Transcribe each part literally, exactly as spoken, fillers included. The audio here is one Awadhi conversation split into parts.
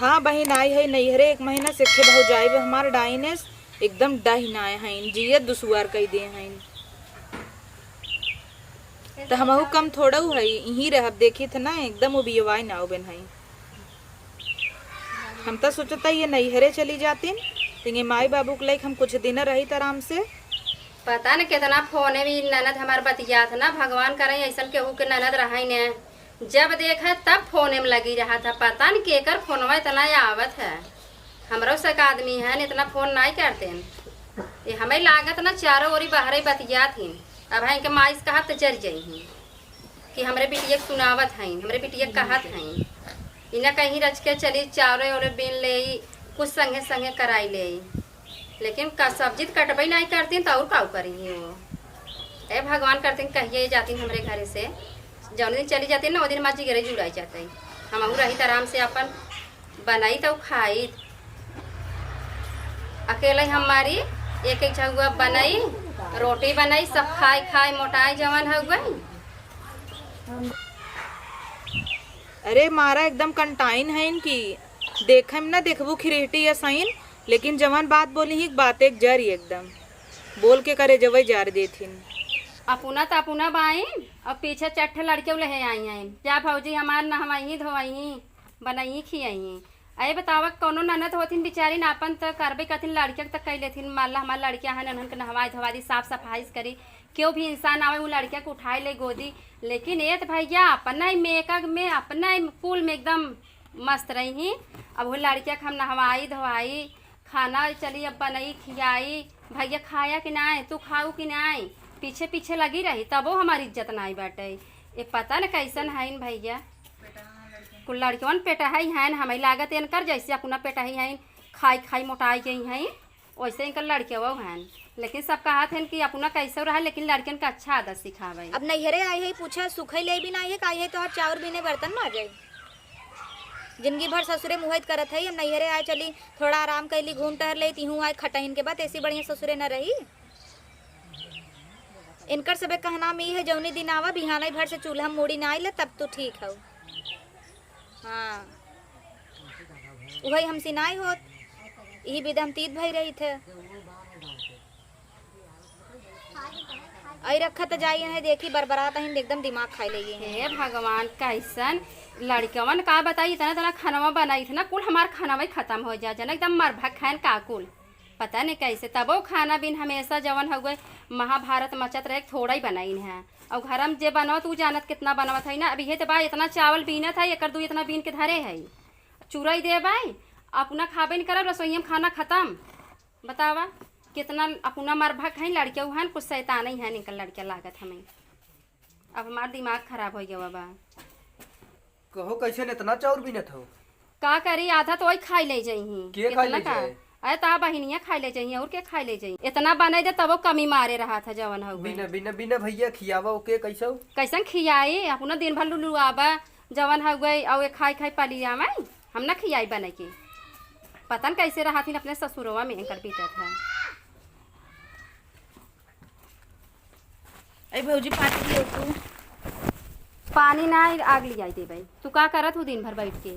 हाँ बहिन, आई है नैहरे एक महीना से, एक्खे भौजाई बा हमार डाइनेस, एकदम डाहिनाए हईन, जियत दुसुआर कई दे हईन। त हमहू कम थोड़ऊ हई, इहीं रहब, देखित ना एकदम उबियवाई ना उबेन हई। हम त सोचत हई ये नैहरे चली जातिन, त ये माई बाबू के लइक हम कुछ दिन रहित आराम से। पता न केतना फोने में ननद हमार बतियात ना, भगवान करे अइसन केहू के ननद रहै न। जब देखा तब फोने में लगी रहत ह, पता न केकर फोनवा इतना आवत है। हमरो से एक आदमी है न, इतना फोन नाई करतेन। ये हमें लागत ना चारों ओरी बहरे बतियात हिन। अब है इनके माई से कहब त जर जइहीं कि हमरे बिटिया के सुनावत हईन, हमरे बिटिया के कहत हईन। इना कहीं रच के चली चावरे ओरे बीन लेई, कुछ संगे संगे कराई लेई। लेकिन का सब्जी त कटबई नाई करतीन त और काऊ करी ही वो। ए भगवान करतीन कहिए जातीन हमरे घरे से। जौन दिन चली जातीन ना, वो दिन हमार जिगरे जुड़ाई जातई। हमहू रहित आराम से अपन बनाई त खाई। अकेले हमारी एक एक झगुआ बनाई, रोटी बनाई, सब खाई खाई मोटाई जवन हउए। अरे मारा एकदम कंटाइन हईन कि देखे में ना देखबू खिरहटी असईन, लेकिन जवन बात बोली ही बात एक जरी एकदम बोल के करे जवई जार देथिन। अपुना त अपुना बाइन और पीछे चट्ठे लड़के उलहे आई हैं। जा भौजी हमार नहवाई धोवाई, बनई खियाई। अरे बतावा कौनो ननद होथिन बेचारी ना अपन त करबे करथिन, लड़किया के त कई लेथिन, मान ला हमार लड़किया है नन्हन के नहवाई धोवाई दी, साफ सफाई से करी, केहू भी इंसान आवे वो लड़किया के उठाई ले गोदी। लेकिन ए त भैया अपना ही मेकअप में अपना ही कुल में एकदम मस्त रही। अब वो लड़किया के हम नहवाई धोवाई, खाना चली अब बनई खियाई, भैया खाया कि नाय, तू खाऊ कि नाय, पीछे पीछे लगी रही, तबो हमार इज्जत नाय बाटे। ए पता न कैसन हईन भैया, कुल लड़कवन पेटहई हईन, हमें लागत इनकर जैसे अपना पेटहई हईन, खाई खाई मोटाई गई हईन, वैसे इनकर लड़केवो हईन। लेकिन सब कहत हईन कि अपना कैसे रहे, लेकिन लड़कन का अच्छा आदत सिखावे। अब नैहरे आई है, पूछा सुखई ले भी ना आई है, का आई है तो आप चाउर बीने बर्तन मार जाए। जिंदगी भर ससुरे मुहैत करत है, हम नैहरे आए चली, थोड़ा आराम कैली, घूम टहर ले, तिहूँ आए खटहिन के बाद ऐसी बढ़िया ससुरे न रही। इनकर सबे कहना में ई है, जौनी दिन आवा बिहाना भर से चूल्हा मूड़ी ना आइले तब तू ठीक हौ। हाँ, वही हमसे नाई होत, यही विध हम तीत भई रही थे। आई रखा त जाई है, देखी बरबरात हईन, एकदम दिमाग खाई लेई है। हे भगवान, कैसन लड़कवन का बताई, इतना इतना खानवा बनाई थे ना, कुल हमार खानवा ही खत्म हो जा, जना एकदम मरभा खान का कुल, पता नहीं कैसे। तबो खाना बीन हमेशा जवन हो गए महाभारत मचत रहे, थोड़ा ही बनाइन है। और घर में जे बनवत उ जानत कितना बनवत है ना। अब इहे तो बा, इतना चावल बीनत है, एकर दू इतना बीन के धरे है, चुरई देबै, अपना खाबे नहीं करब, रसोई में खाना खत्म। बतावा, कितना अपना मरभक है, लड़के उहन कुछ शैतान ही है, निकल लड़के लागत हमें। अब हमार दिमाग खराब हो गया बा। कहो, कैसे इतना चाउर बीनत हो? का करी, आधा तो वही खाई ले जइहीं। के खाई इतना ले का? जाए? अरे, ता बहिनिया खाई ले जइहीं, और के खाई ले जइहीं? इतना बने दे, तबो कमी मारे रहा था, जवन हो गए। बिना, बिना, बिना भैया खियावा ओके कैसे हो? कैसन खियाई? अपना दिन भर लुलुआबा, जवन हो गए, और खाई खाई पली आवे, हम ना खियाई बने के। पता न कैसे रहा थी अपने ससुरवा में, एंकर बीतत है। ए भौजी, पानी पियो तू। पानी ना, आग लियाई देबै। तू का करत हूँ दिन भर बैठ के?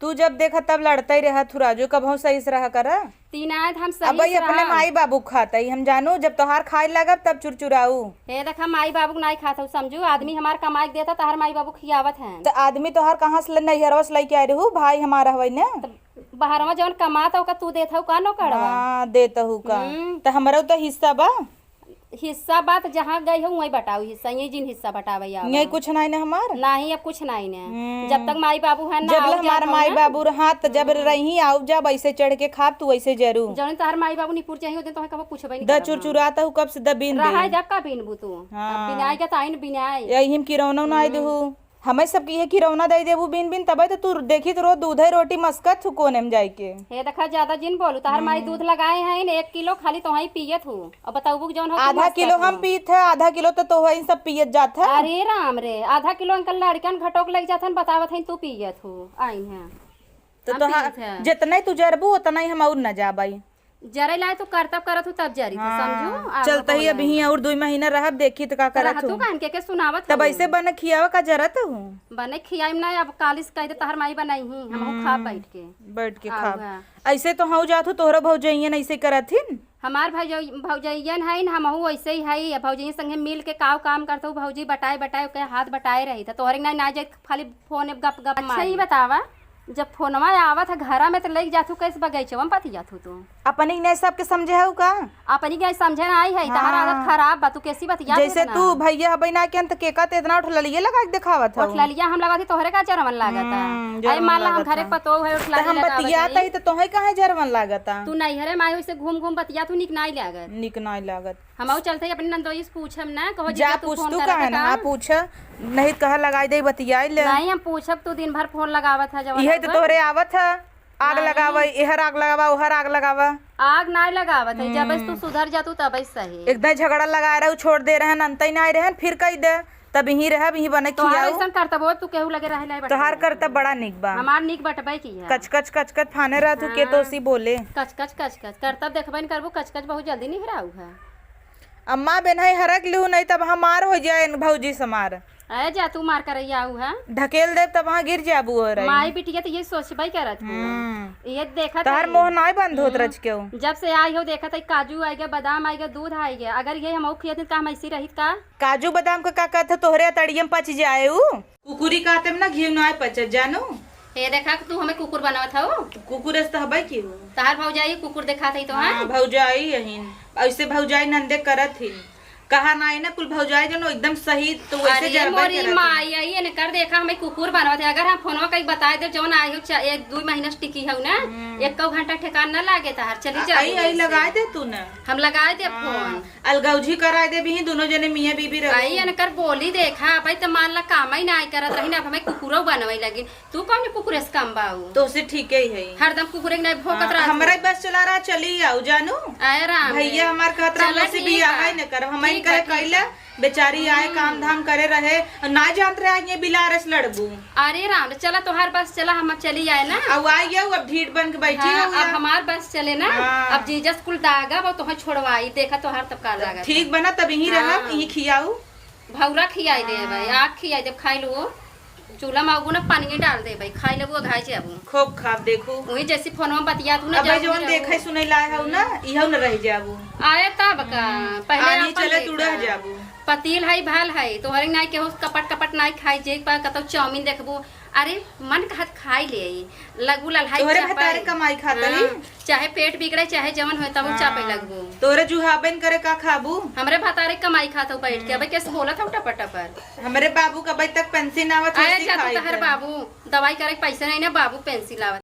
तू जब देखा तब लड़ता ही रहा थू राजू, कबहूँ सही से रहा करा। तीन आए हम सही अब भाई से अपने रहा। माई बाबू खात ही हम जानू, जब तोहार खाए लागब तब चुरचुराऊ। हे देखा, माई बाबू के नाई खात हूँ समझू, आदमी हमार कमाई के देता, तोहार माई बाबू खियावत हैं। तो आदमी तोहार कहाँ से ले-, नैहरवा से लेके आए रहू, भाई हमारा हवै ने। तो बहरवा जवन कमात ओका तू देत हऊ का नौकरवा? हाँ, देत हऊ का? हम्म। त हमरो त हिस्सा बा। हिस्सा बा त जहाँ गई हऊ वहीं बटाऊ हिस्सा, यही जिन हिस्सा बटावे आवा। यही कुछ नाई न हमार? नाही, अब कुछ नाई न। हम्म। जब तक माई बाबू है ना, जब ले आऊ हमार जात हऊ माई ना। बाबू रहा त जब हम्म। रही, आऊ जब ऐसे चढ़ के खाब, तू ऐसे जरू। जौन तोहर माई बाबू निपुर जाही, ओ दिन तोहे कबो पूछबे नहीं द करब हम। चुरचुरात हऊ कब से द बीन रहा दे। जब का बीनबू तू? हाँ। अब बिनाई के त आइन बिनाई। यही हम किरौना उनाई हम्म। देहू। हमें सबके इहे खिरौना दे देबू बीन बीन, तबे तो तू देखी तो रोज दूधे रोटी मस्कत हूँ कोने में जाइके। हे देखा, ज्यादा जिन बोलू, तोहर माई हम्म। दूध लगाए हैं एक किलो, खाली तोहई पियत हूँ। अब बताऊबू कि जौन हो तू आधा मस्कत किलो हम हूँ। पीत है, आधा किलो तो तोहई सब पियत जात है। अरे राम रे, आधा किलो अंकल लड़कन घटोक लग जात हन, बतावत हैं तू पियत हूँ, आई हैं। तो हम तोहार पीत है। जितना ही तू जरबू उतना ही हम और न जाबाई। जरे लाए तू करतब करत हूँ तब जरी तू, हाँ, समझू? आग चलत ही भौजाई। अबहीं और दुई महीना रहब, देखी त का करत रहतू हूँ। कान के, के सुनावत तब हूँ। ऐसे बने खियावा का जरत हूँ। बने खियाई ना, अब कालिस कह दे तहर माई बनाई ही, हमहू खाब हम्म, बैठ के। बैठ के आउ खाब। है। ऐसे तो हऊ जात हूँ, तोहरा भौजइयन ऐसे करत हिन। हमार भौजइ-, भौजइयन हईन, हमहू ऐसे ही हई। अब भौजइयन संगे मिल के काव काम करत हूँ, भौजी बटाए बटाए ओके हाथ बटाए रही। त तोहरे ना, ना जाए खाली फोन गप गप अच्छा, मारी। ई बतावा, जब फोनवा आवत है घरा में, त लइक जात हूँ कैसे बगैचवा में पति जात हूँ तू? अपनी के नहीं सबके समझे हऊ का? अपनी के समझे ना आई है, तहार हाँ। आदत खराब बा, तू कैसी बतियात जैसे इतना? तू भैया हबै ना के अंत के का ते इतना उठललिए लगा के देखावत हऊ। उठललिया हम लगावत ही, तोहरे का जरवन लागत है। हम्म, अरे जरवन मान ला हम लागत घरे है। पतोह है, त उठललिया हम लगावत बतियात हई। हई, त तोहे काहे जरवन लागत है? तू नैहरे में आई, वैसे घूम घूम बतियात हूँ, निक नाई लागत। निक नाई लागत। हम चलत ही अपनी नंदोई से पूछब ना, कहो जा जीजा तू पूछ, फोन तू करत काहे ना? का? हाँ, पूछ, नहीं त कहा लगाई दे, बतियाई ले। नहीं, हम पूछब, तू दिन भर फोन लगावत है, जवन इहे तो आउबा। तोहरे आवत है, आग नहीं। लगावा, एहर आग लगावा, ओहर आग लगावा। आग नाय लगावत है, जब से तू हम्म। सुधर जा तू तब से सही। एकदम झगड़ा लगाए रहू, छोड़ दे रहन, अंतई नाय रहन, फिर कही दे, तब यहीं रहब, यहीं बने तोहार खियाऊ। ऐसन करतब हो, तू केहू लगे रहे नाय बैठे तोहार नाय। करतब बड़ा निक बा। हमार निक बटबे की है। कच कच कच कच फाने रह तू के हाँ। तोसी बोले। कच कच कच कच करतब देखबे न करबू, कच कच बहुत जल्दी निहराऊ है। अम्मा बेन्हई हरक लिहू, नहीं तब हमार हो जाए भौजी समार। अरे जा तू मार करैया आऊ है। ढकेल देब तब वहाँ गिर जाबू हो रही। माई बिटिया तो ये सोचबे करत हो। हम्म। ये देखत तोहार है। मोह नाय बंद होत हम्म। रच केहू। जब से आई हो देखत है काजू आइ गया, बादाम आइ गया, दूध आइ गया। अगर ये हम खियत का हम ऐसी रहित का? काजू बादाम का का कहत है तोहरे अतड़ियम पच जाए ऊ। कुकुरी काते में ना घी नाय पचत जानू। हे देखा कि तू हमें कुकुर बनावत हऊ। कुकुर से तो हबै की हो। तहार भौजाई कुकुर देखात हई तो हाँ, हैं? भौजाई यहीन। ऐसे भौजाई नंदे करत ही। कहा नाई ना कुल भौजाई जनो एकदम सही तो वैसे अरे जरबे मोरी करत ही। माई, आई एने कर देखा हमें कुकुर बनावत है। अगर हम फोनवा कई बताए दे जौन आए हो चा-, एक दो महीना से टिकी हऊ ना, हम्म। एको घंटा ठेकान ना लागे तहार। चली आ, जा आई, आई लगाए दे तू ना। हम लगाए दे हाँ। फोन। अलगौझी कराए देबही, दुनो जने मियाँ बीबी रहो। आई एनकर बोली देखा, अबे त मान ला काम ही नाय करत रही ना, अब हमें कुकुरो बनवे लगी। तू कौन कुकुरे से कम बाऊ? तोसे ठीके ही है। हरदम कुकुरे के नाय भौंकत हाँ, रहत हमरा हो। बस चला रहा, चली आऊ जानू। आए राम भैया रे। हमार कहत रहा, चला "हमसे ठीक बियाह बा। ही न करब, हम ठीक इनकर बा, ठीक कैला बा। बेचारी आए हम्म। काम धाम करे रहे, ना जानत रहे ये बिलार से लड़बू।" अरे राम रे, चला तोहार बस चला, हम चली आए ना। अब आई गया, अब ढीठ बन के बैठी हाँ, हो अब या। हमार बस चले ना। हाँ। अब जीजा से कुल दागा बा, तोहे छोड़वाई, देखा तोहार तब का लागत ठीक है। बना, तब यहीं रहब, हाँ। यहीं खियाऊ। भौरा खियाई दे भाई, हाँ। आग खियाई दे, खाई लो। चूल्हा में आगू ना पानी डाल दे भाई, खाई लेबू, अघाई जाबू। खूब खाब देखू। वही जैसी फोन में बतिया तू ना अबे जाबू जवन रहू। देखे सुने लाए हऊ ना, इहो न रह जाबू। आए तब का, हम्म। पहले आनी आपन चले देखा। तू रह जाबू। पतील है, भाल है, तोहरे नाई केहू कपट कपट नाई खाई, जे पा कतौ चाउमीन देखबू, अरे मन कहत खाई ले आई, लगू लल्हाई तोहरे चापा भतारे आई। कमाई खाता हाँ, ही। चाहे पेट बिगड़े, चाहे जवन होए, तब हाँ। चापे लगबू। तोहरे जुहाबेन करे का खाबू? हमरे भतारे कमाई खात हो बैठ के, हम्म। अबे कैसे बोलत हो टपर टपर? हमरे बाबू का अबे तक पेंशन आवत है, अरे उसी जा तू खाई तहर के। बाबू दवाई करे के पैसे नहीं ना, बाबू पेंशन आवत।